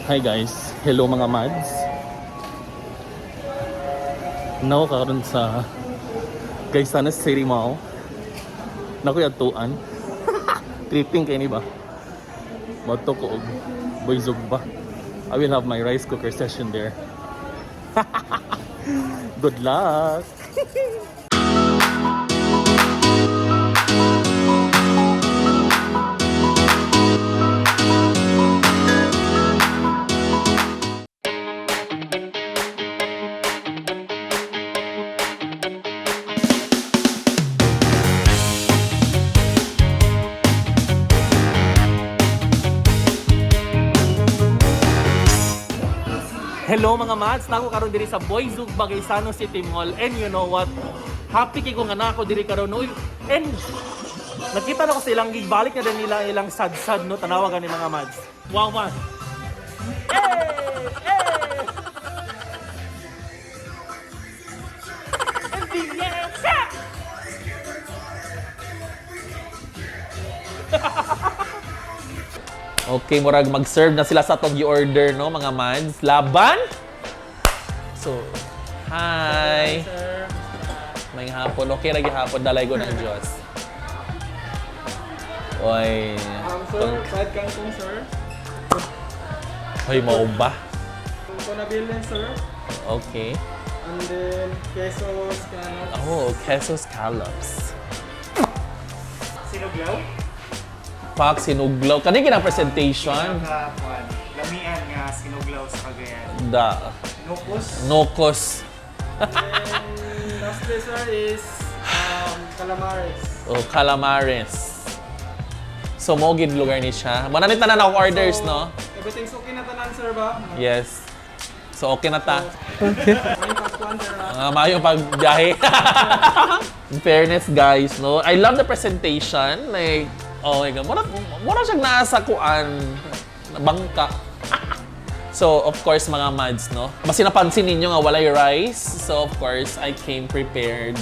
Hi guys, hello mga mads. Now karon sa Gaisano City Mall. Nakoy atuan. Tripping kay ni ba? Moto ko og Boy Zugba. I will have my rice cooker session there. Good luck. Hello mga mads, nako karon diri sa Boy Zugba Gaisano City Mall, and you know what? Happy kay ko nga nako diri karon, no? And nakita na ko sa ilang gigbalik na din nila ilang sad-sad, no, tanawa gani mga mads. Wow man. Hey! Hey! And the yes! Okay, murag mag-serve na sila sa atong gi-order, no, mga mads. Laban? So, hi. May hapon. Okay ra gihapon, dalay ko ng Diyos. Oy. Sir, fried kangkong, sir. Hoy, mao ba? Tuna billion, sir. Okay. And then, queso scallops. Oh, queso scallops. Sinuglaw? Pak sinuglaw. Kani kinang presentation? Nakakuan. Lamian nga sinuglaw sa Cagayan. Da. Nukos. Nokos. And lastly, sir, is calamares. Oh, calamares. So, mo gid lugar ni siya. Mananit na na akong orders, So, no? everything's okay na tanan, sir, ba? Yes. So, okay na ta. May pagkuan, sir, ha? Ah, maayo pagbiyahe. In fairness, guys, no? I love the presentation. Like, oh my God. Mura siyang nasa kuan. Na bangka. So, of course, mga mads, no? Basta napansin ninyo nga walay rice. So, of course, I came prepared.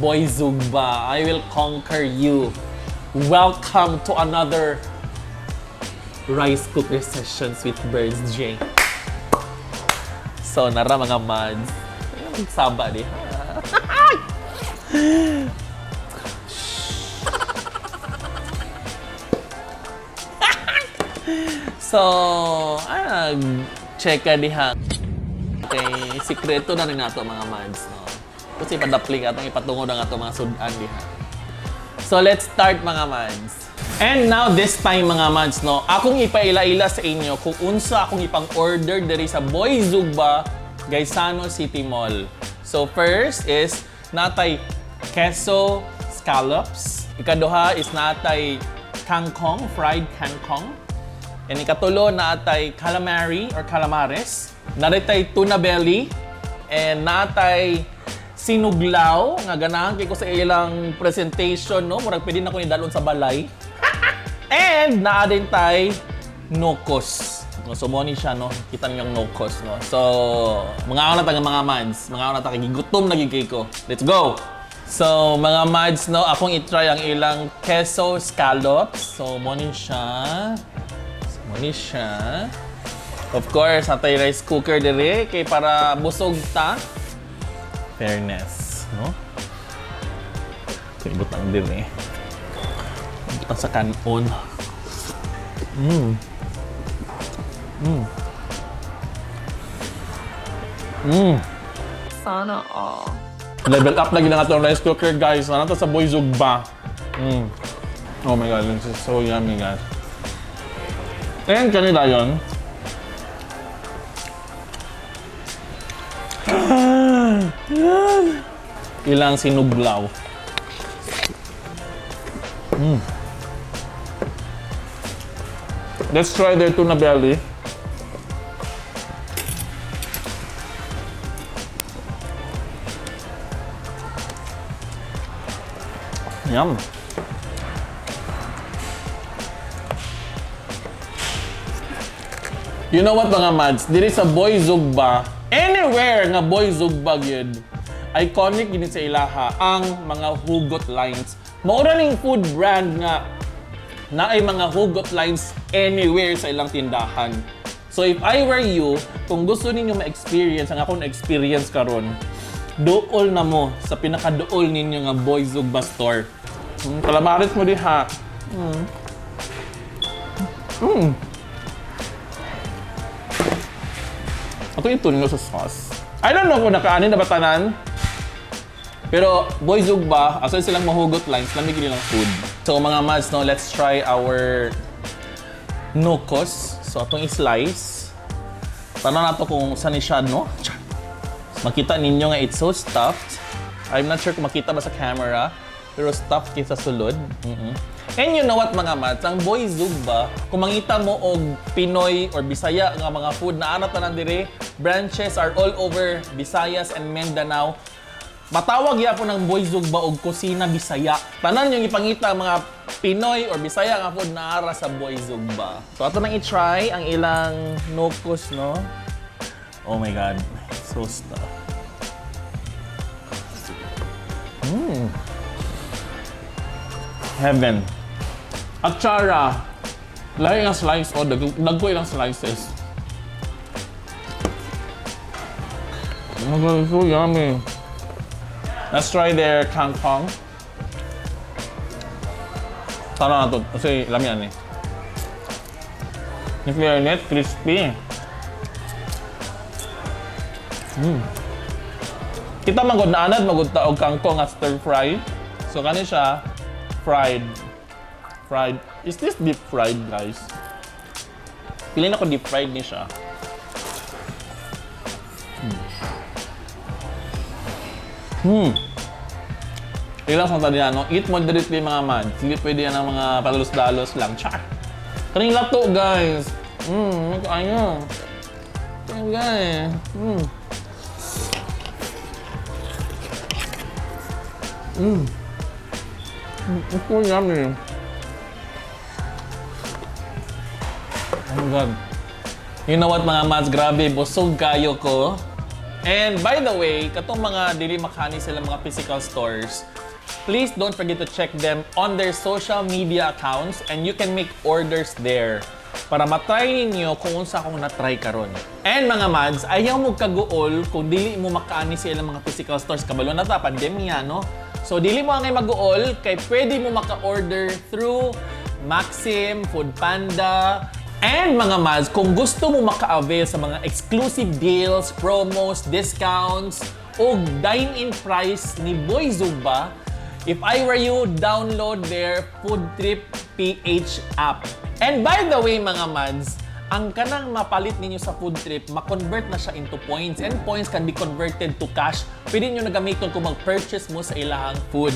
Boy Zugba, I will conquer you. Welcome to another rice cooker sessions with Birds J. So, nara mga mads. Ay, magsaba di. So, ah, check ka diha. Okay, sikreto na rin nato mga mads, no? Kasi ipadapling atong ipatungo na nga ato mga sudan diha. So let's start, mga mads. And now this time, mga mads, no, akong ipaila-ila sa inyo kung unsa akong ipang-order diri sa Boy Zugba Gaisano City Mall. So first is natay queso scallops. Ikaduha is natay kangkong, fried kangkong. And ikatulo natay calamari or calamares. Naritay tuna belly and natay sinuglaw nga ganahan kay ko sa ilang presentation, no, murag pwede na ko ni dalon sa balay. And naa din tay nokos, no? So mo ni siya, no, kita niyo yung nokos, no? So mga na ta nga mga mads, mga na ta kay gigutom na gyud kay ko. Let's go. So mga mads, no, akong i-try ang ilang queso scallops. So mo ni siya. So mo ni siya. Of course, atay rice cooker dire kay para busog ta. Fairness, no? Ito ibutang din eh. Ibutang sa kanon. Sana all. Level up na gina atong rice cooker, guys. Ano to sa Boy Zugba. Oh my God, this is so yummy, guys. And kanila yon. Ilang sinuglaw. Let's try their tuna belly. Yum. You know what, mga mads? Diri sa Boy Zugba, anywhere nga Boy Zugba gyud, iconic gini sa ilaha ang mga hugot lines. Mao ra ning food brand nga naay mga hugot lines anywhere sa ilang tindahan. So if I were you, kung gusto ninyo ma-experience ang akong experience karon, duol na mo sa pinakaduol ninyo nga Boy Zugba store. Calamares mo diha. Ato ito sa sauce. I don't know kung nakaani na ba tanan. Pero Boy Zugba, aside silang mahugot lines, lamig nilang food. So mga mads, no, let's try our nukos. So atong i-slice. Tanaw nato kung saan ni siya, no? Char. Makita ninyo nga it's so stuffed. I'm not sure kung makita ba sa camera, pero stuffed kay sa sulod. And you know what, mga mads, ang Boy Zugba, kung mangita mo og Pinoy or Bisaya nga mga food na ana tanan dire, branches are all over Visayas and Mindanao. Matawag gyapon ng Boy Zugba og kusina Bisaya. Tanan yung ipangita mga Pinoy or Bisaya nga food naara sa Boy Zugba. So ato nang i-try ang ilang nukos, no? Oh my God, so stuffed. Heaven. Atsara. Lahi nga slice o dagko ilang slices. Oh my God, it's so yummy. Let's try their kangkong. Tara na to. Kasi lamian eh. In fairness, crispy. Kita magod na anad, magod ta og kangkong nga stir fry. So kani siya fried. Fried. Is this deep fried, guys? Pili na ko deep fried ni siya. Ilang sa tadi no? Eat moderately, mga man. Hindi pwede yan ang mga padalos-dalos lang. Char! Kaning lato, guys. Mag-ayo. Kaning guys. It's so yummy. Oh my God. You know what, mga mads, grabe, busog kayo ko. And by the way, katong mga dili makani sila mga physical stores, please don't forget to check them on their social media accounts and you can make orders there para matry ninyo kung unsa akong na-try karon. And mga mads, ayaw mo kaguol kung dili mo makaani sa ilang mga physical stores. Kabalo na ta, pandemya, no? So dili mo angay maguol kay pwede mo maka-order through Maxim, Food Panda, and mga mads, kung gusto mo maka-avail sa mga exclusive deals, promos, discounts, o dine-in price ni Boy Zugba, if I were you, download their Food Trip PH app. And by the way, mga mads, ang kanang mapalit ninyo sa food trip, ma-convert na siya into points. And points can be converted to cash. Pwede nyo na gamiton kung mag-purchase mo sa ilahang food.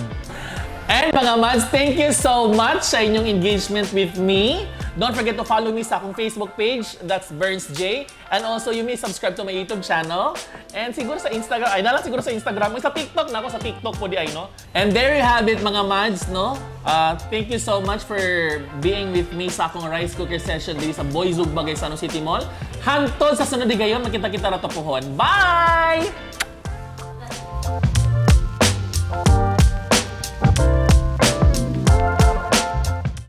And mga mads, thank you so much sa inyong engagement with me. Don't forget to follow me sa akong Facebook page, that's Burns J. And also, you may subscribe to my YouTube channel. And siguro sa Instagram, ay nalang siguro sa Instagram, sa TikTok na ako, sa TikTok po di ay, no? And there you have it, mga mads, no? Thank you so much for being with me sa akong rice cooker session dito sa Boy Zugba, Gaisano City Mall. Hantod sa sunod gayon, magkita-kita ra to pohon. Bye!